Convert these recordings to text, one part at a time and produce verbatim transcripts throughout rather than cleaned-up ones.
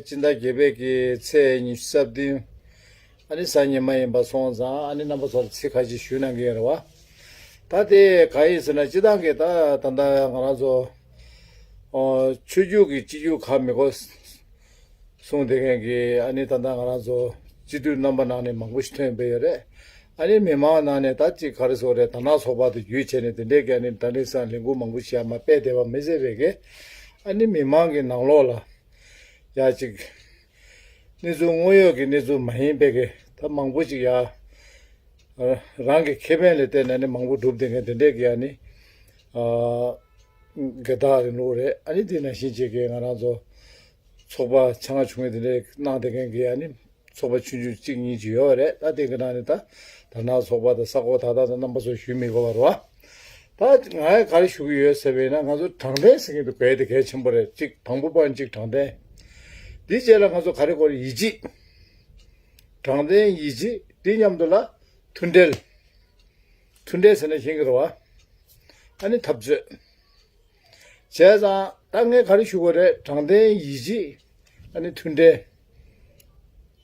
སྤྱི་ཟླ་བརྒྱད་པའི་གི་ཚེས་ཉི་ཤུ་རྩ་བདུན། ཨ་ནི་གཟའ་ཉི་མ་ཡིན་པ་སོང་ཙང་ཨ་ནི་རྣམ་པ་ཚོར་ཚིག་ཁ་ཅིག་ཞུ་གནང་གི་ཡོད་རེད་བ། ད་དེ་ག་ཡིན་ཟེར་ན་སྤྱི་བཏང་གི་ད་ད་ལྟ་ང་རང་ཚོ་ཨོ་ཆོས་བརྒྱུད་ཀྱི་སྤྱི་རྒྱུ་ཁ་མི་གོ་གསུངས་བསྡད་མཁན་གྱི་ཨ་ནི་ད་ལྟ་ང་རང་ཚོ་སྤྱི་འཐུས་རྣམ་པ་ནང་ནས་མང་པོ་ཞིག་ཐོན་པ་ཡོད་རེད། ཨ་ནི་མི་མང་ནང་ནས་ད་ཅིག་ག་རེ་ཟེར་རེད། དར་ནག་ཚོགས་པ་དེ་བརྒྱུད་བྱས་ནས་དེ་འདྲས་ཀྱི་ཨ་ནི་ད་ནི་སང་ལས་འགུལ་མང་པོ་ཞིག་ཡར་མར་སྤེལ་བསྡད་པ་མི་ཟེར་བས་ཀྱི་ཨ་ནི་མི་མང་གི་ནང་ལོགས་ལ་ཡ་ཅིག་གནས་ཚུལ་དངོས་ཡོད་ཀྱི་གནས་ཚུལ་མ་ཡིན་པའི་གི་ད་མང་པོ་ཅིག་ཡ་རང་གི་ཁེ་ཕན་ལ་བརྟེན་ནས་ནི་མང་པོ་སྒྲུབ་བསྡད་མཁན་དེ་འདྲས་ཀྱི་ཨ་ནི་ཨ་དགེ་རྟགས་རིང་ལུགས་རེད། ཨ་ནི་དེ་ནང་བཞིན་བྱས་ཀྱི་ང་རང་ཚོ་ཚོགས་པ་ཆ་ང་ཆུང་ངུ་དེ་འདྲས་གནང་བསྡད་མཁན་གྱི་ཨ་ནི་ཚོགས་པ་ཆུང་ཆུང་གཅིག་གཉིས་ཅིག་ཡོད་རེད། ད་དེ་གི་ནང་ནས་ད་དར་ནག་ཚོགས་པ་དང་ས་གོ་ད་ད་དང་རྣམ་པ་ཚོ་ཞུ་མི་དགོས་པ་རེད་བ། ད་ང་ཡང་ག་རེ་ཞུ་གི་ཡོད་ཟེར་བས་ན་ང་ཚོ་དྲང་བདེན་ཟེར་མཁན་དེ་གལ་དེ་གལ་ཆེན་པོ་རེད། གཅིག་དང་པོ་པ་གཅིག་དྲང་བདེན། དེ་རྗེས་ལ་ང་ཚོ་ག་རེ་དགོས་རེད། ཡིད་ཆེས། དྲང་བདེན་ཡིད་ཆེས་དེ་མཉམ་དུ་ལ་མཐུན་འབྲེལ། མཐུན་འབྲེལ་ཟེར་ན་ཤེས་ཀྱི་རེད་བ། ཨ་ནི་འཐབ་རྩོད། བྱས་ཙང་ད་ངས་ག་རེ་ཞུ་དགོས་རེད། དྲང་བདེན་ཡིད་ཆེས། ཨ་ནི་མཐུན་འབྲེལ།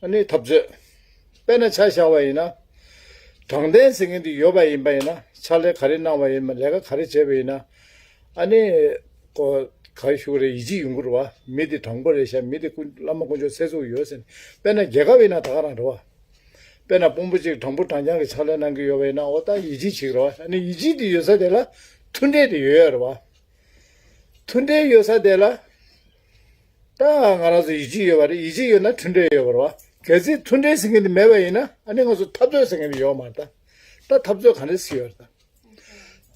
ཨ་ནི་འཐབ་རྩོད། དཔེར་ན་ཆ་བཞག་པ་ཡིན་ན། དྲང་བདེན་ཟེར་མཁན་དེ་ཡོད་པ་ཡིན་པ་ཡིན་ན་ཕྱག་ལས་ག་རེ་གནང་བ་ཡིན་ན་ལས་ཀ་ག་རེ་བྱས་པ་ཡིན་ན། ཨ་ནི། ཀོ། ག་རེ་ཞུ་དགོས་རེད། ཡིད་ཆེས་ཡོང་གི་རེད་བ། མི་དེ་དྲང་པོ་རེད་ཤག་མི་དེ་ཀུན་བླ་མ་དཀོན་མཆོག་ཚེ་སྲོག་ཡོད་ཟེར་ནས། དཔེར་ན་རྒྱལ་ཁབ་ཡིན་ན་ད་ག་རང་རེད་བ། དཔེར་ན་དཔོན་པོ་གཅིག་དྲང་པོ་དྲང་རྐྱང་གི་ཕྱག་ལས་གནང་གི་ཡོད་པ་ཡིན་ན་འོ་ད་ཡིད་ཆེས་བྱེད་ཀྱི་རེད་བ། ཨ་ནི་ཡིད་ཆེས་དེ་ཡོད་ས་དེ་ལ་མཐུན་འབྲེལ་དེ་ཡོད་ཡོད་རེད་བ། མཐུན་འབྲེལ་ཡོད་ས་དེ་ལ། ད་ང་རང་ཚོ་ཡིད་ཆེས་ཡོད་པ་རེད། ཡིད་ཆེས་ཡོད་ན་མཐུན་འབྲེལ་ཡོད་པ་རེད་བ། གལ་སྲིད་མཐུན་འབྲེལ་ཟེར་མཁན་དེ་མེད་པ་ཡིན་ན་ཨ་ནི་ང་ཚོ་འཐབ་རྩོད་ཟེར་མཁན་དེ་ཡོད་མ་རེད་ད། ད་འཐབ་རྩོད་ག་འདྲ་སེ་ཡོད་རེད་ད།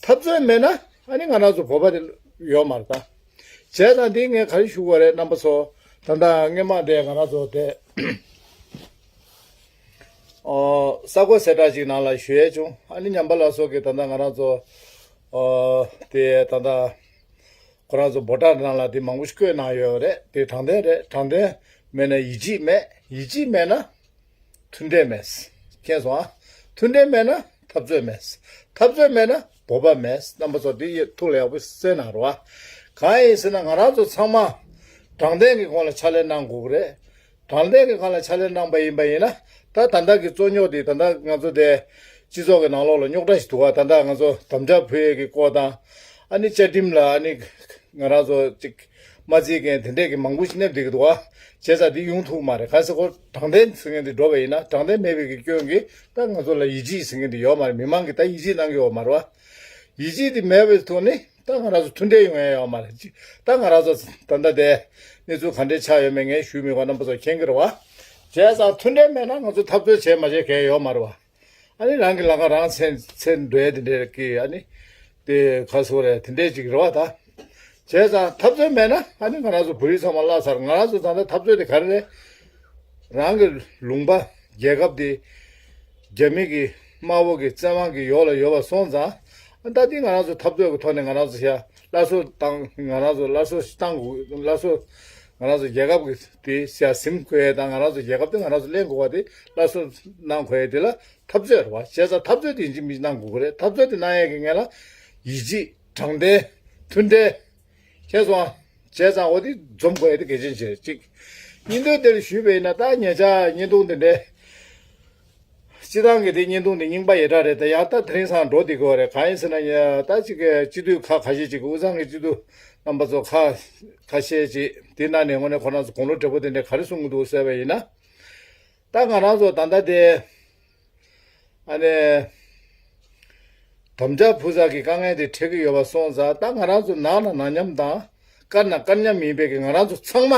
འཐབ་རྩོད་མེད་ན་ཨ་ནི་ང་རང་ཚོ་བོད་པ་དེ་ཡོད་མ་རེད་ད། བྱས་ཙང་འདི་ངས་ག་རེ་ཞུ་དགོས་རེད་རྣམ་པ་ཚོ། ད་ལྟ་སྔས་མ་དེ་ང་རང་ཚོ་དེ་ཨོ་ས་གོ་གསལ་བསྒྲགས་ཅིག་ནང་ལ་ཞུ་ཡས་བྱུང་། ཨ་ནི་ཉམས་པ་ལགས་ཚོ་གིས་ད་ལྟ་ང་རང་ཚོ་ཨོ་དེ་ད་ལྟ་ཁོ་རང་ཚོ་འབོད་སྒྲ་ནང་ལ་དེ་མང་པོ་ཞིག་བཀོད་གནང་ཡོད་རེད། དེ་དྲང་བདེན་རེད། དྲང་བདེན་མེད་ན་ཡིད་ཆེས་མེད། ཡིད་ཆེས་མེད་ན། མཐུན་འབྲེལ་མེད། མཁྱེན་སོང་ཨ། མཐུན་འབྲེལ་མེད་ན་འཐབ་རྩོད་མེད། འཐབ་རྩོད་མེད་ན་བོད་པ་མེད། རྣམ་པ་ཚོ་འདི་ཡི་ཐུགས་ལ་ཡག་པོ་གསན་གནང་རོགས་ཨ། གང་ཡིན་ཟེར་ན་ང་རང་ཚོ་ཚང་མ་དྲང་བདེན་གྱི་ཁོངས་ལ་ཕྱག་ལས་གནང་དགོས་ཀྱི་རེད། དྲང་བདེན་གྱི་ཁོངས་ལ་ཕྱག་ལས་གནང་པ་ཡིན་པ་ཡིན་ན་ད་ད་ལྟ་གི་རྩོད་རྙོག་འདི་ད་ལྟ་ང་ཚོ་དེ་སྤྱི་ཚོགས་ཀྱི་ནང་ལོགས་ལ་རྙོག་དྲ་ཞིག་འདུག་ག་ད་ལྟ་ང་ཚོ་དམ་བཅའ་ཕུལ་ཡས་ཀྱི་སྐོར་དང་ཨ་ནི་བཅའ་ཁྲིམས་ལ་ཨ་ནི། ང་རང་ཚོ་གཅིག་མ་བརྩི་མཁན་དེ་འདྲས་ཀྱི་མང་པོ་ཞིག་སླེབས་བསྡད་ཀྱི་འདུག་བ། བྱས་ཙང་འདི་ཡོང་ཐུབ་མ་རེད། གལ་སྲིད་ཁོ་དྲང་བདེན་ཟེར་མཁན་འདི་འགྲོ་བ་ཡིན་ན་དྲང་བདེན་མེད་པའི་གི་སྐྱོན་གྱིས་ད་ང་ཚོ་ལ་ཡིད་ཆེས་ཟེར་མཁན་འདི་ཡོད་མ་རེད། མི་མང་གིས་ད་ཡིད་ཆེས་གནང་གི་ཡོད་མ་རེད་བ། ཡིད་ཆེས་འདི་མེད་པའི་ཐོག་ནས་ད་ང་རང་ཚོ་མཐུན་འབྲེལ་ཡོང་ཡ་ཡོད་མ་རེད། ཅི་ད་ང་རང་ཚོ་ད་ལྟ་དེ་གནས་ཚུལ་ག་འདྲས་ཆགས་ཡོད་མེད་ངས་ཞུ་མི་དགོས། རྣམ་པ་ཚོ་མཁྱེན་གྱི་རེད་བ། བྱས་ཙང་མཐུན་འབྲེལ་མེད་ན་ང་ཚོ་འཐབ་རྩོད་བྱས་མ་བྱས་གལ་ཡོད་མ་རེད་བ། ཨ་ནི་རང་གི་ལམ་ཁ་རང་འཚོལ་འཚོལ་འགྲོ་ཡ་དེ་འདྲས་ཀྱི་ཨ་ནི་དེ་ག་རེ་ཟེར་དགོས་རེད། དེ་འདྲས་ཅིག་རེད་བ་ད། བྱས་ཙང་འཐབ་རྩོད་མེད་ན་ཨ་ནི་ང་རང་ཚོ་བོད་རིགས་ཚང་མ་བརླག་ཚར། ང་རང་ཚོ་ད་ལྟ་འཐབ་རྩོད་དེ་ག་རེ་རེད། རང་གི་ལུང་པ་རྒྱལ་ཁབ་དེ་རྒྱ་མི་གི་དམར་པོ་གི་བཙན་དབང་གི་འོག་ལ་ཡོད་པ་སོང་ཙང་ཨ་ད་དེ་ང་རང་ཚོ་འཐབ་རྩོད་ཀྱི་ཐོག་ནས་ང་རང་ཚོ་ཡ་སླར་གསོ་བཏང་། ང་རང་ཚོ་སླར་གསོ་བཏང་དགོས། སླར་གསོ་ང་རང་ཚོ་རྒྱལ་ཁབ་ཀྱི་དེ་ཡ་ཟིན་དགོས་ཡ་དང་ང་རང་ཚོ་རྒྱལ་ཁབ་དེ་ང་རང་ཚོ་ལེན་དགོས་པ་དེ་སླར་གསོ་གནང་དགོས་ཡ་དེ་ལ། འཐབ་རྩོད་རེད་བ། བྱས་ཙང་འཐབ་རྩོད་དེ་ཡིན་གཅིག་མིན་གཅིག་གནང་དགོས་ཀྱི་རེད། འཐབ་རྩོད་དེ་གནང་ཡས་ཀྱི་སྔོན་ལ་ཡིད་ཆེས་དྲང་བདེན་མཐུན་འབྲེལ་ཁྱེད་སོང་བྱས་ཙང་འོ་དེ་འཛོམས་དགོས་ཡས་དེ་གལ་ཆེན་ཆེ་གཅིག་སྙིང་དོན་དེར་ཞུས་པ་ཡིན་ན་ད་ཉེ་ཆར་བརྙན་ཐུང་དེ་འདྲའི་སྤྱི་བཏང་གི་དེ་བརྙན་ཐུང་དེ་རྙིང་པ་ཡི་དྲག་རེད། ད་ཡང་ད་དེ་རིང་སང་འགྲོ་བསྡད་ཀྱི་ཡོད་རེད། གང་ཡིན་ཟེར་ན་ད་ཅིག་གི་སྤྱི་འཐུས་ཁག་ཁ་ཤས་ཅིག་གི་དབུས་གཙང་གི་སྤྱི་འཐུས་རྣམ་པ་ཚོ་ཁ་ཁ་ཤས་ཅིག་དེ་ནང་ནས་དངོས་གནས་ཁོ་རང་ཚོ་དགུང་ལོ་བགྲེས་པོ་དེ་འདྲས་ག་རེ་གསུང་གི་འདུག་ཟེར་བ་ཡིན་ན། ད་ང་རང་ཚོ་ད་ལྟ་དེ་ཨ་ནི་དམ་བཅའ་ཕུལ་ས་གི་དཀའ་ངལ་དེ་འཕྲད་ཀྱི་ཡོད་པ་སོང་ཙང་ད་ང་རང་ཚོ་ནང་ན་ནང་མཉམ་དང་དཀར་ན་དཀར་མཉམ་ཡིན་པའི་གི་ང་རང་ཚོ་ཚང་མ་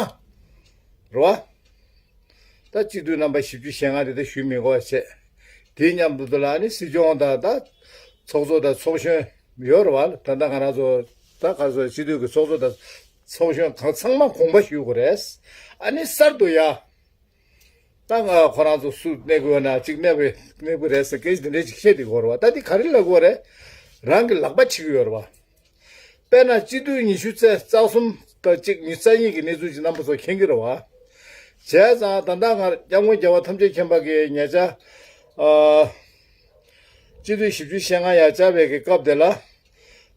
རེད་བ། ད་སྤྱི་འཐུས་རྣམ་པ་བཞི་བཅུ་ཞེ་ལྔ་དེ་ད་ཞུ་མི་དགོས་པ་བྱས། དེའི་མཉམ་དུ་ད་ལ་ཨ་ནི་སྲིད་སྐྱོང་དང་ད་ཚོགས་གཙོ་དང་ཚོགས་གཞོན་ཡོད་རེད་བ། ད་ལྟ་ང་རང་ཚོ་ད་ག་ཚོད་སྤྱི་འཐུས་ཀྱི་ཚོགས་གཙོ་དང་ཚོགས་གཞོན་གང་ཚང་མ་དགོངས་པ་ཞུ་དགོས་རེད། ཨ་ནི་གསར་དུ་ཡ། ད་ང་ཁོ་རང་ཚོ་སུ་གནས་དགོས་ན་གཅིག་གནས་དགོས་གནས་དགོས་རེད་ཟེར་སྐད་ཆ་དེ་འདྲས་ཅིག་བཤད་དེ་གོ་རེད་བ། ད་འདི་ག་རེ་ལབ་དགོས་རེད། རང་གི་ལག་པ་འཆི་གི་ཡོད་རེད་བ། དཔེར་ན་སྤྱི་འཐུས་ཉི་ཤུ་རྩ་རྩ་གསུམ་དང་གཅིག་ཉི་ཤུ་རྩ་གཉིས་ཀྱི་གནས་ཚུལ་ཅིག་རྣམ་པ་ཚོ་མཁྱེན་གྱི་རེད་བ། བྱས་ཙང་ད་ལྟ་ང་སྐྱབས་མགོན་རྒྱལ་བ་ཐམས་ཅད་མཁྱེན་པ་གི་ཉེ་ཆར་ཨ་སྤྱི་འཐུས་བཞི་བཅུ་ཞེ་ལྔ་ཡར་བཅར་བའི་གི་སྐབས་དེ་ལ་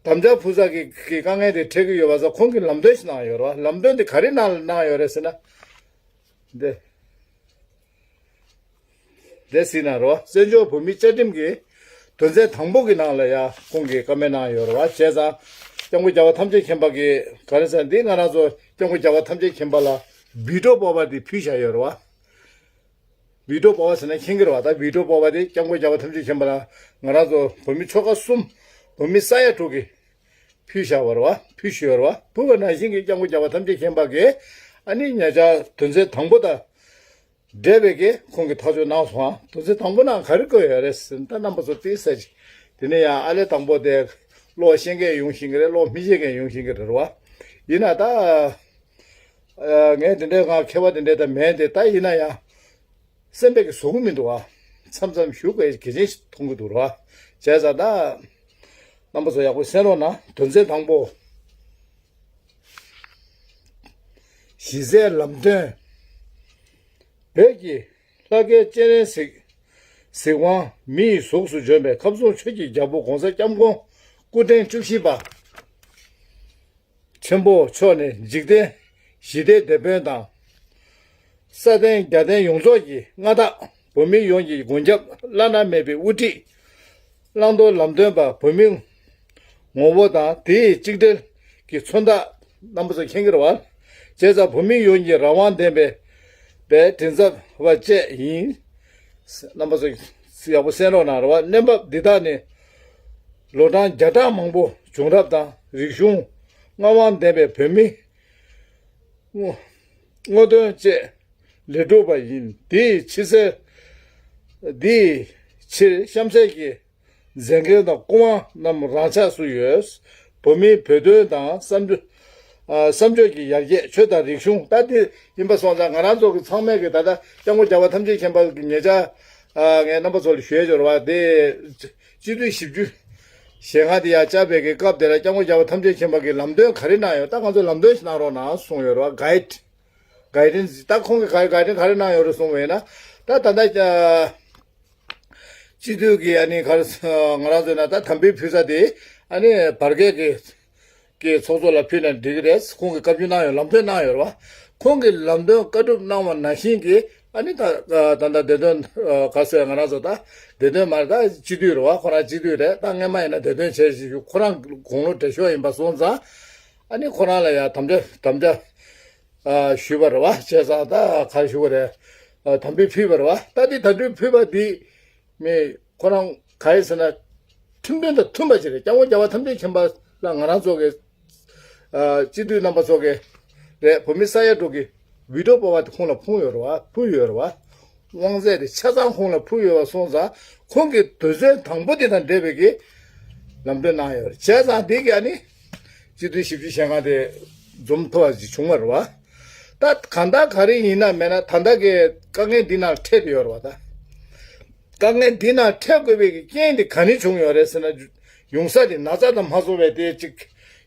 དམ་བཅའ་ཕུལ་ས་གི་གི་དཀའ་ངལ་དེ་འཕྲད་ཀྱི་ཡོད་པ་ཙང་ཁོང་གིས་ལམ་སྟོན་ཞིག་གནང་ཡོད་རེད་བ། ལམ་སྟོན་དེ་ག་རེ་གནང་གནང་ཡོད་རེད་ཟེར་ན། འདི། འདི་ཟིན་ན་རོ། བཙན་བྱོལ་བོད་མིའི་བཅའ་ཁྲིམས་ཀྱི་དོན་ཚན་དང་པོ་གི་ནང་ལ་ཡ་ཁོང་གིས་བཀའ་མོལ་གནང་ཡོད་རེད་བ། བྱས་ཙང་སྐྱབས་མགོན་རྒྱལ་བ་ཐམས་ཅད་མཁྱེན་པ་གིས་ག་རེ་ཟེར། འདི་ང་རང་ཚོ་སྐྱབས་མགོན་རྒྱལ་བ་ཐམས་ཅད་མཁྱེན་པ་ལ་བི་ཊོ་པོ་ཝར་དེ་ཕུལ་བཞག་ཡོད་རེད་བ། བི་ཊོ་པོ་ཝར་ཟེར་ན་མཁྱེན་གྱི་རེད་བ། ད་བི་ཊོ་པོ་ཝར་དེ་སྐྱབས་མགོན་རྒྱལ་བ་ཐམས་ཅད་མཁྱེན་པ་ལ་ང་རང་ཚོ་བོད་མི་ཆོལ་ཁ་གསུམ། བོད་མི་ས་ཡ་དྲུག་གིས་ཕུལ་བཞག་པ་རེད་བ། ཕུལ་བཞག་ཡོད་རེད་བ། ཕུལ་བ་ནང་བཞིན་གྱི་སྐྱབས་མགོན་རྒྱལ་བ་ཐམས་ཅད་མཁྱེན་པ་གིས་ཨ་ནི་ཉེ་ཆར་དོན་ཚན་དང་པོ་དང་འབྲེལ་བའི་གི་ཁོང་གིས་ཐག་གཅོད་གནང་སོང་ཨ། དོན་ཚན་དང་པོ་ནང་ག་རེ་བཀོད་ཡོད་རེད་ཟེར་ན། ད་རྣམ་པ་ཚོ་ཏོག་ཙམ་ཅིག་དེ་ནས་ཡང་ཨ་ལས་དང་པོ་དེ་ཀློག་ཤེས་མཁན་ཡོང་བཞིན་གྱི་རེད། ཀློག་མི་ཤེས་མཁན་ཡོང་བཞིན་གྱི་རེད་བ། ཡིན་ན་ད་ཨ་ངས་དེ་འདྲའི་ང་མཁས་པ་དེ་འདྲའི་ད་མེད་དེ། ད་ཡིན་ན་ཡང་སེམས་པའི་གི་བཟོ་གི་མི་འདུག་ཨ། མཚམས་མཚམས་ཞུ་དགོས་གལ་ཆེན་ཞིག་མཐོང་གི་འདུག་ར། བྱས་ཙང་ད་རྣམ་པ་ཚོ་ཡག་པོ་གསན་རོགས་གནང་། དོན་ཚན་དང་པོ། གཞི་རྩའི་ལམ་སྟོན། བོད་ཀྱི་ལྷ་སྐལ་སྤྱན་རས་གཟིགས། གཟིགས་དབང་མི་ཡི་གཟུགས་སུ་བྱོན་པའི་ཁམས་གསུམ་ཆོས་ཀྱི་རྒྱལ་པོ་༸གོང་ས་༸སྐྱབས་མགོན་སྐུ་ཕྲེང་བཅུ་བཞི་པ་ཆེན་པོ་མཆོག་ནི་འཇིག་རྟེན་ཞི་བདེའི་དེད་དཔོན་དང་། སྲ་བརྟན་རྒྱལ་བསྟན་ཡོངས་རྫོགས་ཀྱི་མངའ་བདག། བོད་མི་ཡོངས་ཀྱི་མགོན་སྐྱབས་བླ་ན་མེད་པའི་དབུ་ཁྲིད། བླང་དོར་ལམ་སྟོན་པ། བོད་མིའི་ངོ་བོ་དང་དེའི་གཅིག་སྒྲིལ་གྱི་མཚོན་རྟགས། རྣམ་པ་ཚོ་མཁྱེན་གྱི་རེད་བ། བྱས་ཙང་བོད་མི་ཡོངས་ཀྱི་རང་དབང་ལྡན་པའི་པའི་མགྲིན་ཚབ་པ་བཅས་ཡིན། རྣམ་པ་ཚོ་ཡག་པོ་གསན་རོགས་གནང་རེད་བ། གནས་བབ་འདི་དག་ནི་ལོ་གྲངས་བརྒྱ་ཕྲག་མང་པོ་བྱུང་རབས་དང་རིག་གཞུང་མངའ་དབང་ལྡན་པའི་བོད་མིའི་དངོས་དོན་བཅས་ལས་གྲུབ་པ་ཡིན། དེའི་ཕྱི་གསལ། དེའི་ཕྱིར་གཤམ་གསལ་གྱི་མཛད་འགན་དང་སྐུ་དབང་རྣམས་རང་ཆས་སུ་ཡོད། བོད་མིའི་བོད་དོན་དང་བསམ་བློ། ཨ། བསམ་སྤྱོད་ཀྱི་ཡར་རྒྱས། ཆོས་དང་རིག་གཞུང་། ད་དེ་ཡིན་པ་སོང་ཙང་ང་རང་ཚོ་གི་ཚང་མས་ཀྱི་ད་ལྟ་སྐྱབས་མགོན་རྒྱལ་བ་ཐམས་ཅད་མཁྱེན་པ་གི་ཉེ་ཆར། ཨ། ངས་རྣམ་པ་ཚོ་ལ་ཞུ་ཡས་འབྱོར་བ་དེ། སྤྱི་འཐུས་བཞི་བཅུ་ཞེ་ལྔ་དེ་ཡར་བཅར་བའི་གི་སྐབས་དེ་ལ་སྐྱབས་མགོན་རྒྱལ་བ་ཐམས་ཅད་མཁྱེན་པ་གི་ལམ་སྟོན་ག་རེ་གནང་ཡོད། ད་ང་ཚོ་ལམ་སྟོན་ཞིག་གནང་རོགས་གནང་གསུངས་ཡོད་རེད་བ། གའིཌ། གའིཌེནས། ད་ཁོང་གིས་ག་རེ་གའིཌེནས་ག་རེ་གནང་ཡོད་རེད་གསུངས་པ་ཡིན་ན། ད་ད་ལྟ། ཨ། སྤྱི་འཐུས་ཀྱི་ཨ་ནི་ག་རེ། ང་རང་ཚོ་ན་ད་དམ་འབུལ་ཕུལ་ས་དེ་ཨ་ནི་བར་བརྒལ་གྱི་གི་ཚོགས་གཙོ་ལ་ཕུལ་ན་འགྲིག་གི་རེད། ཁོང་གིས་བཀའ་བཀྱོན་གནང་ཡོད། ལམ་སྟོན་གནང་ཡོད་རེད་བ། ཁོང་གིས་ལམ་སྟོན་བཀའ་སྒྲུབ་གནང་བ་ནང་བཞིན་གྱི་ཨ་ནི་ད་ད་ལྟ་བདེ་དོན། ཨ། ག་ཟེར། ང་རང་ཚོ་ད་བདེ་དོན་མ་རེད། ད་སྤྱི་འཐུས་རེད་བ། ཁོ་རང་སྤྱི་འཐུས་རེད། ད་སྔས་མ་ཡིན་ན་བདེ་དོན་བྱས་ཞིག་ཁོ་རང་དགུང་ལོ་བགྲེས་ཤོས་ཡིན་པ་སོང་ཙང་ཨ་ནི་ཁོ་རང་ལ་ཡང་དམ་བཅའ་དམ་བཅའ། ཨ། ཞུས་པ་རེད་བ། བྱས་ཙང་ད་ག་རེ་ཞུ་དགོས་རེད། ཨ། དམ་འབུལ་ཕུལ་བ་རེད་བ། ད་འདི་དམ་འབུལ་ཕུལ་བ་འདི་མི་ཁོ་རང་ག་རེ་ཟེར་ན་ཁྲིམས་དོན་དང་མཐུན་པ་ཞིག་རེད། སྐྱབས་མགོན་རྒྱལ་བ་ཐམས་ཅད་མཁྱེན་པ་ལ་ང་རང་ཚོ་གི། ཨ། སྤྱི་འཐུས་རྣམ་པ་ཚོ་གི་རེད། བོད་མི་ས་ཡ་དྲུག་གི་བི་ཊོ་པོ་ཝར་དེ་ཁོང་ལ་ཕུལ་ཡོད་རེད་བ། ཕུལ་ཡོད་རེད་བ། དབང་ཚད་དེ་ཆ་ཚང་ཁོང་ལ་ཕུལ་ཡོད་པ་སོང་ཙང་ཁོང་གིས་དོན་ཚན་དང་པོ་དེ་དང་འབྲེལ་བའི་གི་ལམ་སྟོན་གནང་ཡོད་རེད། བྱས་ཙང་འདི་གི་ཨ་ནི་སྤྱི་འཐུས་བཞི་བཅུ་ཞེ་ལྔ་དེ་འཛོམས་ཐུབ་པ་ཞིག་བྱུང་བ་རེད་བ། ད་གང་ལྟར་ག་རེ་ཡིན་ན་མེད་ན་ད་ལྟ་གི་དཀའ་ངལ་འདི་ནང་འཕྲད་དེ་ཡོད་རེད་བ། ད་དཀའ་ངལ་འདི་ནང་འཕྲད་དགོས་པའི་གི་རྐྱེན་དེ་ག་ནས་བྱུང་ཡོད་རེད་ཟེར་ན། ཡོང་ས་དེ་ན་ཚ་དང་མ་སོང་བའི་དེ་གཅིག་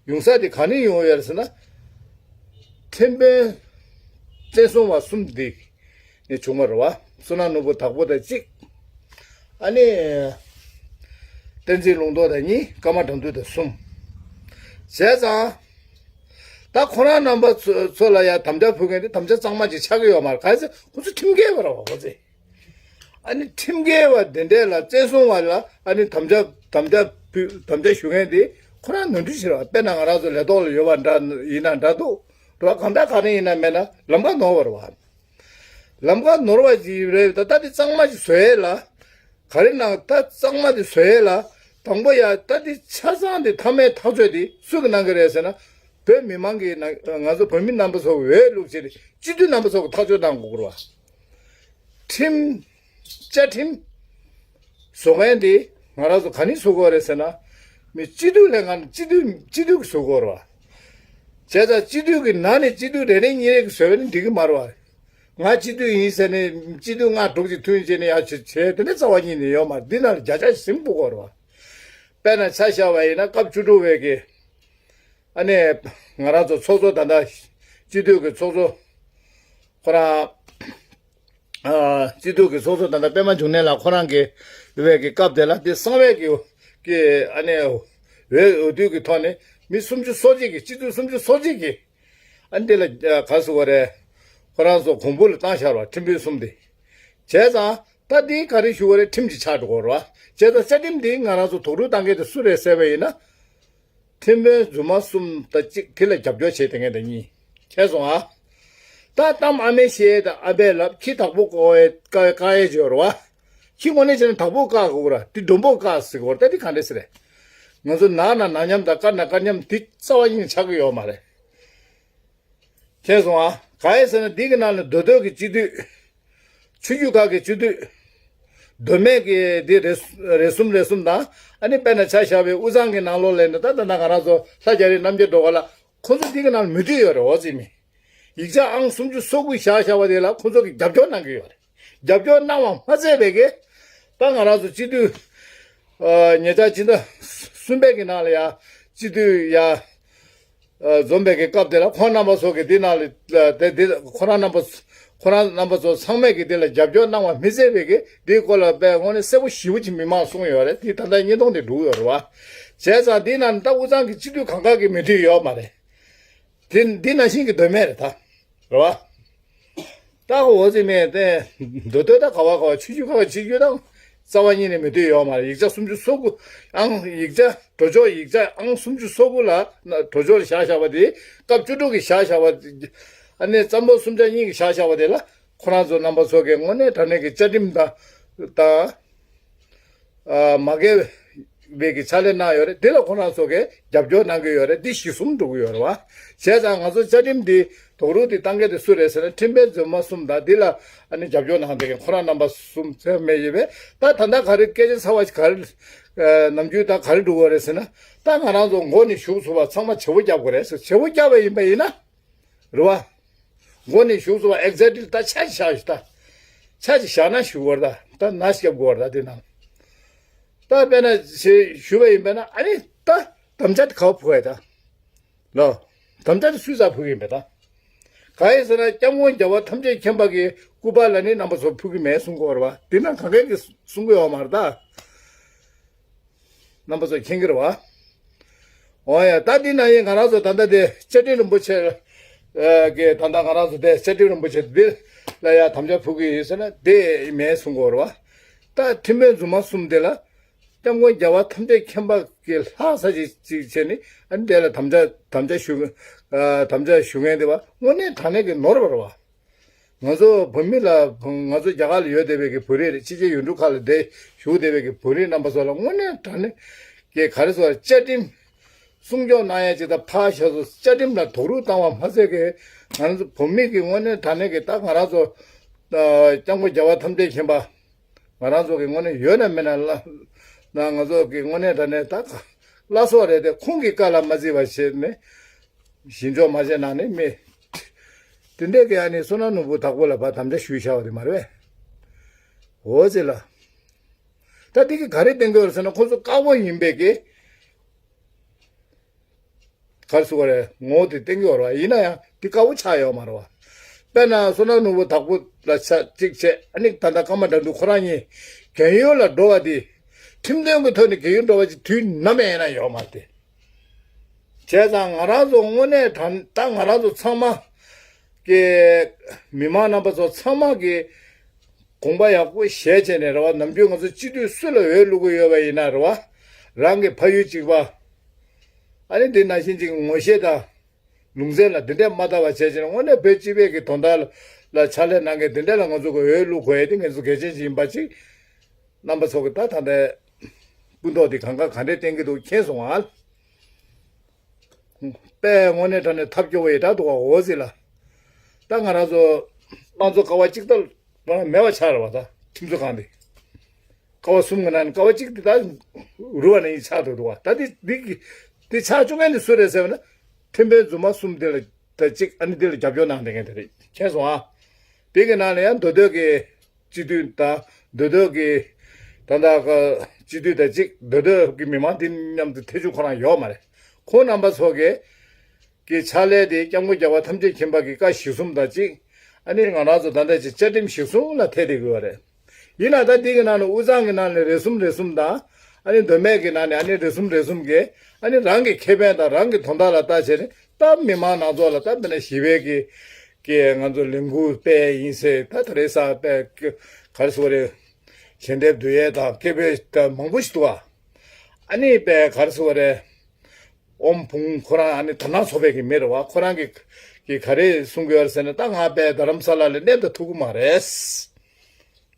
ཡོང་ས་དེ་ག་ནས་ཡོང་ཡོད་རེད་ཟེར་ན། ཁྲིམས་དཔོན་བཙན་བཟུང་བ་གསུམ་འདི་ནས་བྱུང་བ་རེད་བ། བསོད་ནམས་ནོར་བུ་དྭགས་པོ་དང་གཅིག་ཨ་ནི། བསྟན་འཛིན་ལུང་རྟོགས་དང་གཉིས། ཀརྨ་དགྲ་འདུལ་དང་གསུམ། བྱས་ཙང་། ད་ཁོ་རང་རྣམ་པ་ཚོ་ཚོ་ལ་ཡང་དམ་བཅའ་ཕུལ་མཁན་དེ་དམ་བཅའ་གཙང་མ་ཅིག་ཆགས་ཀྱི་ཡོད་མ་རེད། ག་རེ་ཟེར་ཁོ་ཚོ་ཁྲིམས་འགལ་བ་རེད་བ། ཁོ་ཚོས། ཨ་ནི་ཁྲིམས་འགལ་བ་དེ་འདྲས་ལ་བཙན་བཟུང་བ་ལ་ཨ་ནི་དམ་བཅའ་དམ་བཅའ་ཕུལ་དམ་བཅའ་ཞུ་མཁན་དེ་ཁོ་རང་ནོར་འཁྲུལ་ཞིག་རེད་བ། དཔེར་ན་ང་རང་ཚོ་ལས་ཐོག་ལ་ཡོད་པ་འདྲ་ཡིན་ན་འདྲ་འདུག་རེད་བ། གང་ལྟར་ག་རེ་ཡིན་ན་མེད་ན་ལམ་ཁ་ནོར་བ་རེད་བ། ལམ་ཁ་ནོར་བ་ཞིག་རེད། ད་ལྟ་དེ་གཙང་མ་ཞིག་བཟོ་ཡས་ལ། ག་རེ་གནང་། ད་གཙང་མ་དེ་བཟོ་ཡས་ལ་དང་པོ་ཡ་ད་དེ་ཆ་ཚང་དེ་མཐའ་མའི་ཐག་གཅོད་དེ་སུ་གིས་གནང་གི་རེད་ཟེར་ན། བོད་མི་མང་གིས་ནང་ང་ཚོ་བོད་མི་རྣམ་པ་ཚོ་འོས་བླུགས་བྱས་ཏེ་སྤྱི་འཐུས་རྣམ་པ་ཚོ་གིས་ཐག་གཅོད་གནང་དགོས་ཀྱི་རེད་བ། ཁྲིམས། བཅའ་ཁྲིམས་བཟོ་མཁན་དེ་ང་རང་ཚོ་ག་ནས་བཟོ་དགོས་རེད་ཟེར་ན། མི་སྤྱི་འཐུས་ལས་ང་སྤྱི་འཐུས་སྤྱི་འཐུས་ཀྱིས་བཟོ་དགོས་རེད་བ། བྱས་ཙང་སྤྱི་འཐུས་ཀྱི་ནང་ནས་སྤྱི་འཐུས་རེ་རེ་གཉིས་རེ་གིས་བཟོས་པ་ནི་འགྲིག་གི་མ་རེད་བ། ང་སྤྱི་འཐུས་ཡིན་ཟེར་ནས་སྤྱི་འཐུས་ལྔ་དྲུག་ཅིག་མཐུན་བྱས་ནས་ཡར་བྱས་བྱས་དེ་འདྲ་རྩ་བ་ཉིད་ནས་ཡོད་མ་རེད། འདི་ནང་ལ་བརྒྱ་ཆ་ཞིབ་དཔོག་དགོས་རེད་བ། དཔེར་ན་ཆ་བཞག་པ་ཡིན་ན་སྐབས་བཅུ་དྲུག་པའི་གི་ཨ་ནི་ང་རང་ཚོ་ཚོགས་གཙོ་ད་ལྟ་སྤྱི་འཐུས་ཀྱི་ཚོགས་གཙོ་ཁོ་རང་ཨ་སྤྱི་འཐུས་ཀྱི་ཚོགས་གཙོ་ད་ལྟ་པད་མ་འབྱུང་གནས་ལགས་ཁོ་རང་གི་ཡོད་པའི་གི་སྐབས་དེ་ལ་དེ་གསང་བའི་གི་གི་ཨ་ནི་འོས་འོས་བསྡུ་གི་ཐོག་ནས་མི་སུམ་ཅུ་སོ་གཅིག་གི་སྤྱི་འཐུས་སུམ་ཅུ་སོ་གཅིག་གི་ཨ་འདི་ལ་ཨ་ག་ཟེར་བ་རེད། ཁོ་རང་ཚོ་གོང་བུ་ལ་བཏང་བཞག་ར་བ། ཁྲིམས་དཔོན་གསུམ་དེ། བྱས་ཙང་ད་འདི་ག་རེ་ཞུ་བ་རེད། ཁྲིམས་ཀྱི་ཆག་འགྲོ་གི་རེད་བ། བྱས་ཙང་བཅའ་ཁྲིམས་འདི་ང་རང་ཚོ་དོགས་སྒྲུག་བཏང་མཁན་དེ་སུ་རེད་ཟེར་བ་ཡིན་ན། ཁྲིམས་དཔོན་རྫུན་མ་གསུམ་དང་གཅིག་དེ་ལ་རྒྱབ་སྐྱོར་བྱས་དེ་ངས་དེ་གཉིས། མཁྱེན་སོང་ཨ། ད་གཏམ་ཨ་མས་བཤད་དང་ཨ་ཕས་ལབ། ཁྱི་བདག་པོ་བཀག་ཡས་བཀག་ཡས་བྱོས་ར་བ། ཁྱི་དངོས་གནས་བྱས་ན་བདག་པོ་བཀག་དགོས་ར། དེ་མགྲོན་པོ་བཀག་ཟེར་དགོས་ར། ད་དེ་ག་འདྲས་ཟེར་རེད། ང་ཚོ་ནག་ན་ནག་མཉམ་དང་དཀར་ན་དཀར་མཉམ་དེ་རྩ་བ་ཉིད་ནས་ཆགས་ཀྱི་ཡོད་མ་རེད། མཁྱེན་སོང་ཨ། གང་ཡིན་ཟེར་ན་འདི་གི་ནང་ལ་མདོ་སྟོད་ཀྱི་སྤྱི་འཐུས། ཆོས་བརྒྱུད་ཁག་གི་སྤྱི་འཐུས། མདོ་སྨད་ཀྱི་འདི་རེ་རེ་ཟུང་རེ་ཟུང་དང་། ཨ་ནི་དཔེར་ན་ཆ་བཞག་པའི་དབུས་གཙང་གི་ནང་ལོགས་ལ་ནི་ད་ད་ལྟ་ང་རང་ཚོ་ལྷ་རྒྱ་རི་རྣམ་རྒྱལ་སྒྲོལ་དཀར་ལགས། ཁོང་ཚོ་འདི་གི་ནང་ལ་མོས་མཐུན་ཡོད་རེད། འོ་ཙི་མི། ཡིག་ཆ་ཨང་སུམ་ཅུ་སོ་དགུ་བཞག་བཞག་པ་དེ་ལ་ཁོང་ཚོ་གིས་རྒྱབ་སྐྱོར་གནང་གི་ཡོད་རེད། རྒྱབ་སྐྱོར་གནང་བ་མ་ཚད་པའི་གི། ད་ང་རང་ཚོ་སྤྱི་འཐུས། ཨ། ཉེ་ཆར་སྤྱི་ཟླ་གསུམ་པའི་གི་ནང་ལ་ཡ། སྤྱི་འཐུས་ཡ། ཨ། འཛོམས་པའི་གི་སྐབས་དེ་ལ་ཁོང་རྣམ་པ་ཚོ་གིས་འདི་ནང་ལ་དེ་འདི་ཁོ་རང་རྣམ་པ། ཁོ་རང་རྣམ་པ་ཚོ་ཚང་མས་གི་འདི་ལ་རྒྱབ་སྐྱོར་གནང་བ་མི་ཚད་པའི་གི་འདིའི་སྐོར་ལ་དཔེ་དངོས་གནས་གསལ་པོ་ཞེ་པོ་ཅིག་མི་མང་གསུངས་ཡོད་རེད། དེ་ད་ལྟ་བརྙན་ཐུང་དེ་འགྲོ་གི་ཡོད་རེད་བ། བྱས་ཙང་འདི་ནང་ད་དབུས་གཙང་གི་སྤྱི་འཐུས་གང་ག་གི་མོས་མཐུན་ཡོད་མ་རེད། དེ་འདི་ནང་བཞིན་གྱི་མདོ་སྨད་རེད་ད། རེད་བ། ད་འོ་ཙི་མེད་དེ། མདོ་སྟོད་ད་ག་བ་ག་བ་ཆོས་བརྒྱུད་ཁག་གི་སྤྱི་འཐུས་དང་རྩ་བ་ཉིད་ནས་མོས་མཐུན་ཡོད་མ་རེད། ཡིག་ཆ་སུམ་ཅུ་སོ་དགུ། ཨང་ཡིག་ཆ་གྲོས་ཆོད་ཡིག་ཆ་ཨང་སུམ་ཅུ་སོ་དགུ་ལ་ན་གྲོས་ཆོད་ལ་བཞག་བཞག་པ་དེ། སྐབས་བཅུ་དྲུག་གི་བཞག་བཞག་པ། ཨ་ནི་རྩ་འབོར་སུམ་ཆ་གཉིས་ཀྱི་བཞག་བཞག་པ་དེ་ལ་ཁོ་རང་ཚོ་རྣམ་པ་ཚོ་གིས་དངོས་གནས་དྲང་གནས་ཀྱི་བཅའ་ཁྲིམས་དང་། དང་། ཨ། མ་འགལ་བའི་གི་ཕྱག་ལས་གནང་ཡོད་རེད། དེ་ལ་ཁོ་རང་ཚོ་གིས་རྒྱབ་སྐྱོར་གནང་གི་ཡོད་རེད། འདི་གཞི་བཟུང་འགྲོ་གི་ཡོད་རེད་བ། བྱས་ཙང་ང་ཚོ་བཅའ་ཁྲིམས་འདི་དོགས་སྒྲུག་འདི་བཏང་མཁན་དེ་སུ་རེད་ཟེར་ན། ཁྲིམས་དཔོན་རྫུན་མ་གསུམ་དང་། འདི་ལ་ཨ་ནི་རྒྱབ་སྐྱོར་གནང་བསྡད་མཁན་ཁོ་རང་རྣམ་པ་གསུམ་ཚད་མེད་ཡོད་པས། ད་ད་ལྟ་ག་རེ་སྐད་ཆ་ཚ་བ་ཞིག་ག་རེ། ཨ། ནམ་རྒྱུན་ད་ག་རེ་འགྲོ་གི་རེད་ཟེར་ན། ད་ང་རང་ཚོ་མགོ་ནས་ཞུགས་སོང་བ་ཚང་མ་བྱེད་པོ་རྒྱབ་དགོས་རེད་ཟེར། བྱེད་པོ་རྒྱབ་པ་ཡིན་པ་ཡིན་ན། རེད་བ། མགོ་ནས་ཞུགས་སོང་བ་exactly ད་ཆ་ཅིག་བཞག་ཞུ་ད། ཆ་ཅིག་བཞག་ན་ཞུ་བར་ད། ད་ན་སྐྱབས་དགོས་བར་ད་དེ་ན། ད་དཔེར་ན་ཞེས་ཞུ་བ་ཡིན་པས་ན། ཨ་ནི་ད་དམ་བཅའ་དེ་ག་བ་ཕུལ་བ་ཡ་ད། ལོ། དམ་བཅའ་དེ་སུས་ཙག་ཕུལ་གི་ཡིན་པས་ད། ག་ཡིན་ཟེར་ན་སྐྱབས་མགོན་རྒྱལ་བ་ཐམས་ཅད་མཁྱེན་པ་གི་སྐུ་པར་ལ་ནི་རྣམ་པ་ཚོ་ཕུལ་གི་མེད་གསུང་གི་ཡོད་རེད་བ། དེ་ན་གང་གས་ཀྱི་གསུང་གི་ཡོད་མ་རེད་ད། རྣམ་པ་ཚོ་མཁྱེན་གྱི་རེད་བ། འོ་ཡ། ད་འདི་ན་ཡིན་ང་རང་ཚོ་ད་ལྟ་དེ་བཅའ་ཁྲིམས་རིན་པོ་ཆེ། ཨ། གི་ད་ལྟ་ང་རང་ཚོ་དེ་བཅའ་ཁྲིམས་རིན་པོ་ཆེ་འདི་ལ་ཡ་དམ་བཅའ་ཕུལ་གྱི་ཡིན་ཟེར་ན་དེ་མེད་གསུང་གི་ཡོད་རེད་བ། ད་ཁྲིམས་དཔོན་རྫུན་མ་གསུམ་དེ་ལ་སྐྱབས་མགོན་རྒྱལ་བ་ཐམས་ཅད་མཁྱེན་པ་གི་ལྷག་ས་ཅིག་ཅིག་བྱས་ནས། ཨ་ནི་དེ་ལ་དམ་བཅའ་དམ་བཅའ་ཞུ། ཨ། དམ་བཅའ་ཞུ་མཁན་དེ་བ་དངོས་གནས་དྲང་གནས་ཀྱི་ནོར་བ་རེད་བ། ང་ཚོ་བོད་མི་ལ། ང་ཚོ་རྒྱ་གར་ལ་ཡོད་བསྡད་པའི་གི་བོད་རིགས་རེད། ཕྱི་རྒྱལ་ཡུལ་གྲུ་ཁག་ལ་བསྡད་བཞུགས་བསྡད་པའི་གི་བོད་རིགས་རྣམ་པ་ཚོ་ལ་དངོས་གནས་དྲང་གནས་ཀྱི་ག་རེ་ཟེར། བཅའ་ཁྲིམས་སྲུང་སྐྱོབ་གནང་ཡ་ཅིག་དང་། ཕར་ཞོག་སོ། བཅའ་ཁྲིམས་ལ་རྡོག་རོལ་བཏང་བ་མ་ཟད་ཀྱི་ང་ཚོ་བོད་མི་གི་དངོས་གནས་དྲང་གནས་ཀྱི་ད་ང་རང་ཚོ། ཨ། སྐྱབས་མགོན་རྒྱལ་བ་ཐམས་ཅད་མཁྱེན་པ་ང་རང་ཚོ་གི་དངོས་གནས་ཡོད་ན་མེད་ན་ལ། ན་ང་ཚོ་གི་དངོས་གནས་དྲང་གནས་ད་བླ་སྲོག་རེད་དེ། ཁོང་གི་བཀའ་ལ་མ་བརྩི་བ་བྱས་ནས། ཞིང་འཇོག་མ་བྱས་ནང་ནས་མི། དེ་འདྲས་ཀྱི་ཨ་ནི་བསོད་ནམས་ནོར་བུ་དྭགས་པོ་ལ་ཕར་དམ་བཅའ་ཞུས་བཞག་པ་དེ་མ་རེད་པས། འོ་ཙི་ལ། ད་དེ་གི་ག་རེ་བསྟན་གྱི་ཡོད་རེད་ཟེར་ན། ཁོ་ཚོ་དཀར་པོ་ཡིན་པའི་གི། ག་རེ་ཟེར་དགོས་རེད། ངོ་བོ་དེ་བསྟན་གྱི་ཡོད་རེད་བ། ཡིན་ན་ཡང་དེ་དཀར་པོ་ཆགས་ཡོད་མ་རེད་བ། དཔེར་ན་བསོད་ནམས་ནོར་བུ་དྭགས་པོ་ལ་ཆ་གཅིག་བྱས། ཨ་ནི་ད་ལྟ་ཀརྨ་དགྲ་འདུལ་ཁོ་རང་གཉིས་རྒན་ཡོལ་ལ་འགྲོ་བ་དེ། ཁྲིམས་དོན་གྱི་ཐོག་ནས་རྒན་ཡོལ་འགྲོ་བ་ཅིག་དུས་ནམ་ཡང་ཡིན་ན་ཡོད་མ་རེད་དེ། བྱས་ཙང་ང་རང་ཚོ་དངོས་གནས་དྲང་ད་ང་རང་ཚོ་ཚང་མ་གི་མི་མང་རྣམ་པ་ཚོ་ཚང་མ་གི་དགོངས་པ་ཡག་པོ་བཞེས་བྱས་ནས་རེད་བ། ནམ་རྒྱུན་ང་ཚོ་སྤྱི་འཐུས་སུ་ལ་འོས་བླུག་གི་ཡོད་པ་ཡིན་ན་རེད་བ། རང་གི་ཕ་ཡུལ་གཅིག་པ། ཨ་ནི་འདི་ནང་བཞིན་གཅིག་ངོ་ཤེས་དང་ལུང་ཚན་ལ་འདི་འདྲས་མ་བལྟ་བ་བྱས་བྱས་ནས། དངོས་གནས་བོད་སྤྱི་པའི་གི་དོན་དག་ལ་ཕྱག་ལས་གནང་མཁན་འདི་འདྲས་ལ་ང་ཚོ་གི་འོས་བླུག་དགོས་ཡ་དེ་ང་ཚོ་གལ་ཆེན་ཞིག་ཡིན་པ་ཅིག་རྣམ་པ་ཚོ་གི་ད་ད་ལྟའི་སྤུ་མདོག་འདི་གང་ག་ག་འདྲས་བསྟན་གྱི་འདུག་མཁྱེན་སོང་ཨ། དཔེ་དངོས་གནས་དྲང་གནས་ཐབས་སྐྱོ་བོ་ཡི་དྲག་འདུག་བ། འོ་ཟི་ལ། ད་ང་རང་ཚོ་དམངས་གཙོ་ཀ་བ་གཅིག་ལྟར་མེད་པ་ཆགས་རེད་བ། ད་ཁྲིམས་བཟོ་ཁང་འདི་ཀ་བ་གསུམ་གི་ནང་ནས་ཀ་བ་གཅིག་དེ་ད་རུལ་བ་ནང་བཞིན་ཆགས་འགྲོ་འདུག་བ། ད་འདི་འདི་གི་འདི་ཆགས་བཅུག་མཁན་འདི་སུ་རེད་ཟེར་བ་ན། ཁྲིམས་དཔོན་རྫུན་མ་གསུམ་དེ་ལ་ད་གཅིག་ཨ་ནི་དེ་ལ་རྒྱབ་སྐྱོར་གནང་བསྡད་མཁན་དེ་རེད། མཁྱེན་སོང་ཨ། དེ་གི་ནང་ནས་ཡང་མདོ་སྟོད་ཀྱི་སྤྱི་འཐུས་དང་། མདོ་སྟོད་ཀྱི་ད་ལྟ་གི་སྤྱི་འཐུས་དང་གཅིག་མདོ་སྟོད་ཀྱི་མི་མང་དེ་མཉམ་དུ་ཐེ་བྱུས་ཁོ་རང་ཡོད་མ་རེད། ཁོང་རྣམ་པ་ཚོ་གི་གི་ཕྱག་ལས་དེ་སྐྱབས་མགོན་རྒྱལ་བ་ཐམས་ཅད་མཁྱེན་པ་གི་བཀའ་གཞི་བཟུང་དང་གཅིག་ཨ་ནི་ང་རང་ཚོ་ད་ལྟ་ཅིག་བཅའ་ཁྲིམས་གཞི་བཟུང་ལ་ཐད་བསྡད་ཀྱི་ཡོད་རེད། ཡིན་ན་ད་འདི་གི་ནང་ནས་དབུས་གཙང་གི་ནང་ནས་རེ་ཟུང་རེ་ཟུང་དང་། ཨ་ནི་མདོ་སྨད་ཀྱི་ནང་ནས་ཨ་ནི་རེ་ཟུང་རེ་ཟུང་གིས་ཨ་ནི་རང་གི་ཁེ་ཕན་དང་རང་གི་དོན་དག་ལ་ལྟ་བྱས་ནས། ད་མི་མང་ནང་ཚོགས་ལ་ད་དཔེར་ན་ཞི་བའི་གི་ ཀྱིས་ང་ཚོ་ལས་འགུལ་སྤེལ་ཡིན་ཟེར། ད་དེ་རིང་སང་དཔེ་ག་རེ་ཟེར་བ་རེད། ཞལ་འདེབས་བསྡུ་ཡས་དང་སྐད་འབོད་དང་མང་པོ་ཞིག་འདུག་ཨ། ཨ་ནི་དཔེ་ག་རེ་ཟེར་བ་རེད། ཨོམ་བུ་ཁོ་རང་ཨ་ནི་དར་ནག་ཚོགས་པའི་གི་མི་རེད་བ། ཁོ་རང་གི་གི་ག་རེ་གསུང་གི་ཡོད་རེད་ཟེར་ན། ད་ང་དཔེ་རྡ་རམ་ས་ལ་ལ་གནས་ད་ཐུབ་ཀྱི་མ་རེད།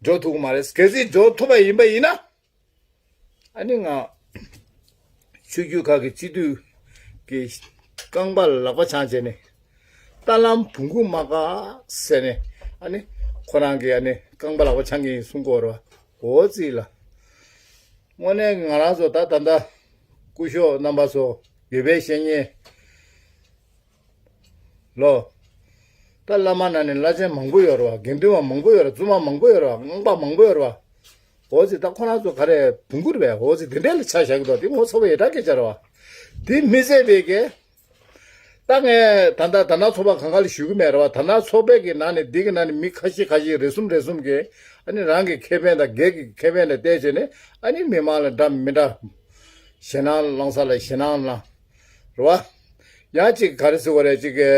འགྲོ་ཐུབ་ཀྱི་མ་རེད། གལ་སྲིད་འགྲོ་ཐུབ་པ་ཡིན་པ་ཡིན་ན། ཨ་ནི་ང་ཆོས་བརྒྱུད་ཁག་གི་སྤྱི་འཐུས་ཀྱི་རྐང་པ་ལ་ལག་པ་འཆང་བྱས་ནས། ལྟ་ལམ་བོང་ཀུ་མ་བཀག་ཟེར་ནས། ཨ་ནི་ཁོ་རང་གིས་ཨ་ནི་རྐང་པ་ལག་པ་འཆང་གི་ཡིན་གསུང་གི་ཡོད་རེད་བ། འོ་ཙི་ལ། དངོས་གནས་ང་རང་ཚོ་ད་ད་ལྟ་སྐུ་ཞབས་རྣམ་པ་ཚོ་ཡོད་པའི་བཤེས་གཉེན་ལོ། ད་བླ་མ་ནང་ནས་བླ་ཆེན་མང་པོ་ཡོད་རེད་བ། དགེ་འདུན་པ་མང་པོ་ཡོད་རེད། བཙུན་མ་མང་པོ་ཡོད་རེད་བ། སྔགས་པ་མང་པོ་ཡོད་རེད་བ། འོ་ཙི་ད་ཁོ་རང་ཚོ་ག་རེ་བོང་ཀུ་རེད་པས། འོ་ཙི་དེ་འདྲས་ལ་ཆ་བཞག་གི་འདུག་དེ་ངོ་ཚ་བོ་ཡེ་དྲག་སྐད་ཆ་རེད་བ། དེ་མི་ཟད་པའི་གི། ད་ངས་ད་ལྟ་དར་ནག་ཚོགས་པ་གང་ག་ལ་ཞུ་གི་མེད་རེད་བ། དར་ནག་ཚོགས་པའི་གི་ནང་ནས་འདི་གི་ནང་ནས་མི་ཁ་ཤས་ཁ་ཤས་རེ་ཟུང་རེ་ཟུང་གིས་ཨ་ནི་རང་གི་ཁེ་ཕན་དང་སྒེར་གྱི་ཁེ་ཕན་ལ་བལྟས་བྱས་ནས། ཨ་ནི་མི་མང་ལ་འདྲ་མི་འདྲ་ཞེད་སྣང་བསླང་ས་ལ་ཞེད་སྣང་བསླང་རེད་བ། ཡང་ཅིག་ག་རེ་ཟེར་བ་རེད། ཅིག་གི་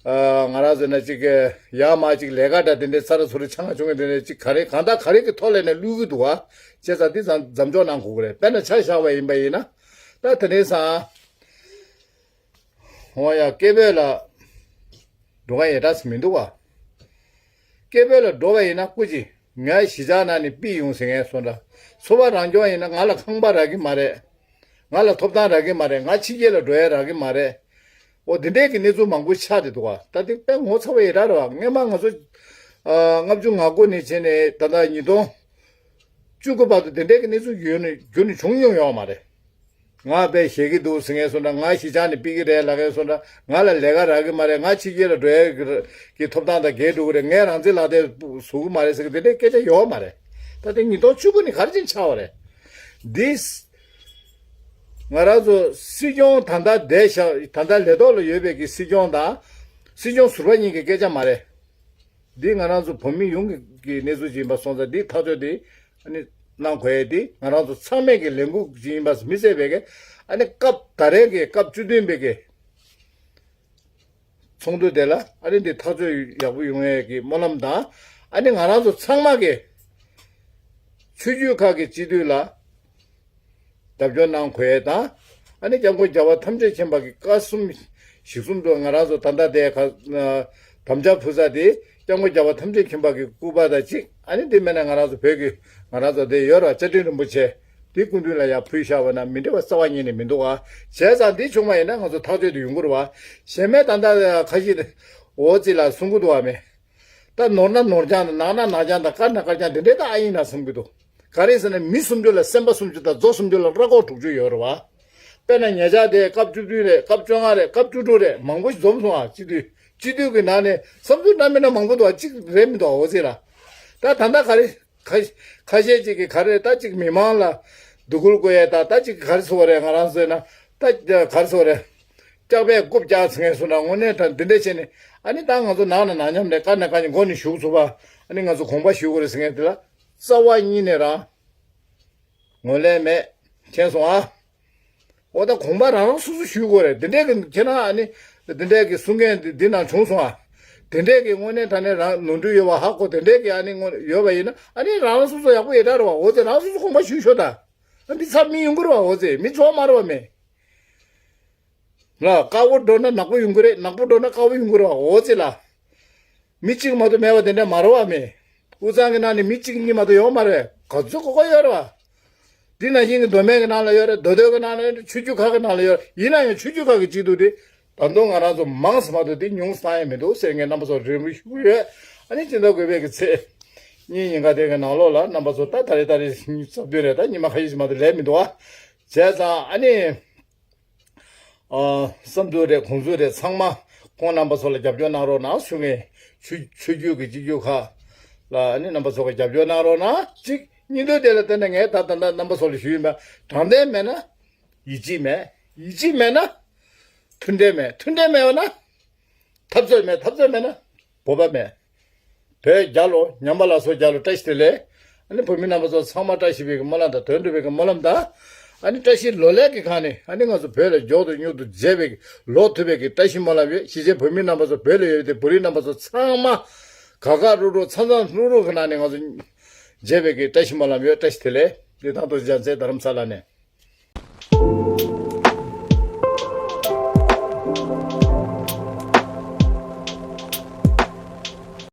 ཨ། ང་རང་ཚོ་ན་ཅིག་གི་ཡར་མར་ཅིག་ལས་ཀ་འདྲ་དེ་འདྲའི་ཚ་ར་ཚུ་ར་ཆང་ང་བྱུང་གི་དེ་འདྲའི་ཅིག་ག་རེ་གང་དང་ག་རེ་གི་ཐོག་ལ་ནས་བླུག་གི་འདུག་བ། བྱས་ཙང་འདི་ཙམ་འཇོག་གནང་དགོས་ཀྱི་རེད། དཔེར་ན་ཆ་བཞག་པ་ཡིན་པ་ཡིན་ན། ད་དེ་འདྲའི་སང་། འོ་ཡ། སྐད་འབོད་ལ་འགྲོ་མཁན་ཡེ་དྲགས་མི་འདུག་བ། སྐད་འབོད་ལ་འགྲོ་བ་ཡིན་ན་སྐུ་མཁྱེན། ངའི་གཞིས་ཆགས་ནང་ནས་ཕུད་ཡོང་ཟེར་མཁན་སོང་འདྲ། ཚོ་པ་རང་སྐྱོང་ཡིན་ན་ང་ལ་ཁང་པ་རག་གི་མ་རེད། ང་ལ་ཐོབ་ཐང་རག་གི་མ་རེད། ང་ཕྱི་རྒྱལ་ལ་འགྲོ་ཡས་རག་གི་མ་རེད། འོ་དེ་འདྲས་ཀྱི་གནས་ཚུལ་མང་པོ་ཆགས་བསྡད་འདུག་བ། ད་དེ་དཔེ་ངོ་ཚ་བོ་ཡེ་དྲགས་རེད་བ། སྔོན་མ་ང་ཚོ་ཨ། ལྔ་བཅུ་ང་དགུ་ནས་བྱས་ནས་ད་ལྟ་ཉིས་སྟོང་བཅུ་དགུ་བར་དུ་དེ་འདྲས་ཀྱི་གནས་ཚུལ་བརྒྱུད་ནས་བརྒྱུད་ནས་བྱུང་མྱོང་ཡོད་མ་རེད། ང་དཔེ་ཞེད་ཀྱི་འདུག་ཟེར་མཁན་སོང་འདྲ། ང་གཞིས་ཆགས་ནས་ཕུད་ཀྱི་རེད་ལབ་མཁན་སོང་འདྲ། ང་ལ་ལས་ཀ་རག་གི་མ་རེད། ང་ཕྱི་རྒྱལ་ལ་འགྲོ་ཡས་ཀྱི་ཐོབ་ཐང་དང་འགལ་འགྲོ་གི་རེད། ངས་རང་བཙན་ལག་དེབ་བཟོ་གི་མ་རེད་ཟེར་གི་དེ་འདྲའི་སྐད་ཆ་ཡོད་མ་རེད། ད་དེ་ཉིས་སྟོང་བཅུ་དགུ་ནས་ག་རེ་བྱས་ནས་ཆགས་པ་རེད། འདི་ང་རང་ཚོ་སྲིད་སྐྱོང་ད་ལྟ་བསྡད་བཞག་ད་ལྟ་ལས་ཐོག་ལ་ཡོད་པའི་གི་སྲིད་སྐྱོང་དང་སྲིད་སྐྱོང་ཟུར་པ་གཉིས་ཀྱི་སྐད་ཆ་མ་རེད། འདི་ང་རང་ཚོ་བོད་མི་ཡོངས་ཀྱི་གནས་ཚུལ་ཅིག་ཡིན་པ་སོང་ཙང་། འདི་ཐག་གཅོད་འདི་ཨ་ནི་གནང་དགོས་ཡས་འདི་ང་རང་ཚོ་ཚང་མས་ཀྱི་ལས་འགུལ་ཅིག་ཡིན་པ་མི་ཚད་པའི་གི། ཨ་ནི་སྐབས་ད་རེས་ཀྱི་སྐབས་བཅུ་བདུན་པའི་གི་ཚོགས་འདུ་དེ་ལ་ཨ་ནི་འདི་ཐག་གཅོད་ཡག་པོ་ཡོང་ཡས་ཀྱི་སྨོན་ལམ་དང་། ཨ་ནི་ང་རང་ཚོ་ཚང་མ་གི་ཆོས་བརྒྱུད་ཁག་གི་སྤྱི་འཐུས་ལ་རྒྱབ་སྐྱོར་གནང་དགོས་ཡས་དང་། ཨ་ནི་སྐྱབས་མགོན་རྒྱལ་བ་ཐམས་ཅད་མཁྱེན་པ་གི་བཀའ་གསུམ་ཞིག་གསུམ་དུ་ང་རང་ཚོ་ད་ལྟ་དེ་ག་དམ་བཅའ་ཕུལ་ས་དེ་སྐྱབས་མགོན་རྒྱལ་བ་ཐམས་ཅད་མཁྱེན་པ་གི་སྐུ་པར་དང་གཅིག་ཨ་ནི་དེ་མེད་ན་ང་རང་ཚོ་བོད་ཀྱི་ང་རང་ཚོ་དེ་ཡོད་ར། བཅའ་ཁྲིམས་རིན་པོ་ཆེ་དེ་སྐུ་མདུན་ལ་ཡར་ཕུལ་བཞག་པ་ན་མི་འགྲིག་པ་རྩ་བ་ཉིད་ནས་མི་འདུག་བ། བྱས་ཙང་འདི་བྱུང་བ་ཡིན་ན་ང་ཚོ་ཐག་གཅོད་དུ་ཡོང་གི་རེད་བ། གཞན་མའི་ད་ལྟ་ཁ་ཤས་འོ་ཙི་ལ་གསུང་གི་འདུག་བ་མེད། ད་ནོར་ན་ནོར་རྐྱང་དང་ནག་ན་ནག་རྐྱང་དང་དཀར་ན་དཀར་རྐྱང་དེ་འདྲའི་ད་ཨ་ཡིན་ན་བསམ་གྱི་འདུག་ག་རེ་ཟེར་ན་མི་སུམ་ཅུ་ལ་སེམས་པ་སུམ་ཅུ་དང་མཛོ་སུམ་ཅུ་ལ་ར་སྐོར་དྲུག་ཅུ་ཡོད་རེད་བ། དཔེར་ན་ཉེ་ཆར་དེ་སྐབས་བཅུ་བདུན་རེད། སྐབས་བཅོ་ལྔ་རེད། སྐབས་བཅུ་དྲུག་རེད། མང་པོ་ཞིག་འཛོམས་སོང་ཨ། སྤྱི་འཐུས་སྤྱི་འཐུས་ཀྱི་ནང་ནས་བསམ་ཚུལ་འདྲ་མི་འདྲ་མང་པོ་འདུག་ཨ། གཅིག་རེད་མི་འདུག་ཨ། འོ་ཟེར་ལ། ད་ད་ལྟ་ག་རེ་ཁ་ཁ་ཤས་ཅིག་གིས་ག་རེ་ད་ཅིག་མི་མང་ལ་སྡུག་སྐུལ་བཀོད་ཡས་ད་ད་ཅིག་ག་རེ་ཟེར་བ་རེད། ང་རང་ཟེར་ན་ད་ག་རེ་ཟེར་བ་རེད། སྐྱག་པས་རྐུབ་བཀྱག་ཟེར་མཁན་སོང་ན་དངོས་གནས་དྲང་འདི་འདྲ་བྱས་ནས། ཨ་ནི་ད་ང་ཚོ་ནང་ན་ནང་མཉམ་ནས་དཀའ་ནས་དཀའ་ནས་མགོ་ནས་ཞུགས་ཚུགས་པ། ཨ་ནི་ང་ཚོ་དགོངས་པ་ཞུ་དགོས་རེད་ཟེར་མཁན་དེ་ལ་རྩ་བ་ཉིད་ནས་རང་ངོས་ལེན་མེད། མཁྱེན་སོང་ཨ། འོ་ད་དགོངས་པ་རང་རང་སོ་སོ་ཞུ་དགོས་རེད། འདི་འདྲས་ཀྱི་ཁྱེད་རང་ཨ་ནི་འདི་འདྲས་ཀྱི་གསུང་མཁན་འདི་འདི་ནང་བྱུང་སོང་ཨ། དེ་འདྲས་ཀྱི་དངོས་གནས་དྲང་གནས་རང་ནོར་འཁྲུལ་ཡོད་པ་ཧ་གོ། དེ་འདྲས་ཀྱི་ཨ་ནི་དངོས་ཡོད་པ་ཡིན་ན་ཨ་ནི་རང་རང་སོ་སོ་ཡག་པོ་ཡོད་ད་རེད་བ། འོ་ཙི་རང་སོ་སོ་དགོངས་པ་ཞུ་ཤོག་ད། ཨ་འདི་ཚ་མི་ཡོང་གི་རེད་བ། འོ་ཙི་མི་ཚོགས་མ་རེད་བ་མེད། ལ་དཀར་པོ་འགྲོ་ན་ནག་པོ་ཡོང་གི་རེད། ནག་པོ་འགྲོ་ན་དཀར་པོ་ཡོང་གི་རེད་བ། འོ་ཙི་ལ། མི་གཅིག་མ་གཏོགས་མེད་པ་དེ་འདྲ་མ་རེད་བ་མེད། དབུས་གཙང་གི་ནང་ནས་མི་གཅིག་གཉིས་མ་གཏོགས་ཡོད་མ་རེད། ག་ཚོད་གོ་ག་ཡོད་རེད་བ། འདི་ནང་བཞིན་གྱི་མདོ་སྨད་ཀྱི་ནང་ལ་ཡོད་རེད། མདོ་སྟོད་ཀྱི་ནང་ལ་ཡོད་རེད། ཆོས་བརྒྱུད་ཁག་གི་ནང་ལ་ཡོད་རེད། ཡིན་ན་ཡང་ཆོས་བརྒྱུད་ཁག་གི་སྤྱི་འཐུས་དེ་ད་དུང་ང་རང་ཚོ་མང་ཙམ་མ་གཏོགས་དེ་ཉུང་ཙམ་ཡང་མི་འདུག་ཟེར་ངས་རྣམ་པ་ཚོར་རེ་སྨོན་ཞུ་གི་ཡོད། ཨ་ནི་སྤྱི་ཟླ་དགུ་པའི་གི་ཚེས་གཉིས་ཉིན་ག་དེ་གི་ནང་ལོགས་ལ་རྣམ་པ་ཚོ་ད་ད་རེས་ད་རེས་ཉིན་རྩ་བདུན་རེད། ད་ཉི་མ་ཁ་ཤས་ཤིག་མ་གཏོགས་ལས་མི་འདུག་ཨ། བྱས་ཙང་ཨ་ནི། ཨ། བསམ་ཚུལ་རེད། དགོངས་ཚུལ་རེད། ཚང་མ་ཁོང་རྣམ་པ་ཚོ་ལ་རྒྱབ་སྐྱོར་གནང་རོགས་གནང་ཞུ་ངེས། ཆོས་ཆོས་བརྒྱུད་ཀྱི་སྤྱི་རྒྱུད་ཁག་ལ་ཨ་ནི་རྣམ་པ་ཚོ་གི་རྒྱབ་སྐྱོར་གནང་རོགས་གནང་། གཅིག་གཉིས་འདུག་དེ་ལ་བརྟེན་ནས་ངས་ད་ད་ལྟ་རྣམ་པ་ཚོ་ལ་ཞུས་ཡིན་པ། དྲང་བདེན་མེད་ན་ཡིད་ཆེས་མེད། ཡིད་ཆེས་མེད་ན་མཐུན་འབྲེལ་མེད། མཐུན་འབྲེལ་མེད་པ་ན་འཐབ་རྩོད་མེད། འཐབ་རྩོད་མེད་ན་བོད་པ་མེད། བོད་རྒྱལ་ལོ། ཉམས་པ་ལ་སོགས་རྒྱལ་ལོ། བཀྲ་ཤིས་བདེ་ལེགས། ཨ་ནི་བོད་མི་རྣམ་པ་ཚོ་ཚང་མ་བཀྲ་ཤིས་པའི་གི་སྨོན་ལམ་དང་དོན་འགྲུབ་པའི་གི་སྨོན་ལམ་དང་། ཨ་ནི་བཀྲ་ཤིས་ལོ་ལེགས་ཀྱི་སྒང་ནས་ཨ་ནི་ང་ཚོ་བོད་ལ་མགྱོགས་དང་མྱུར་དུ་མཇལ་བའི་ལོག་ཐུབ་པའི་གི་བཀྲ་ཤིས་སྨོན་ལམ་ཡོད། གཞིས་བྱེས་བོད་མི་རྣམ་པ་ཚོ་བོད་ལ་ཡོད་པའི་བོད་རིགས་རྣམ་པ་ཚོ་ཚང་མ་ག་ག་རུ་རུ་མཚམས་མཚམས་རུ་རུ་གི་ནང་ནས་ང་ཚོ་མཇལ་བའི་གི་བཀྲ་ཤིས་སྨོན་ལམ་ཡོད། བཀྲ་ཤིས་བདེ་ལེགས། འདི་དང་དུ་རྒྱལ་མཚན་རྡ་རམ་ས་ལ་ནས།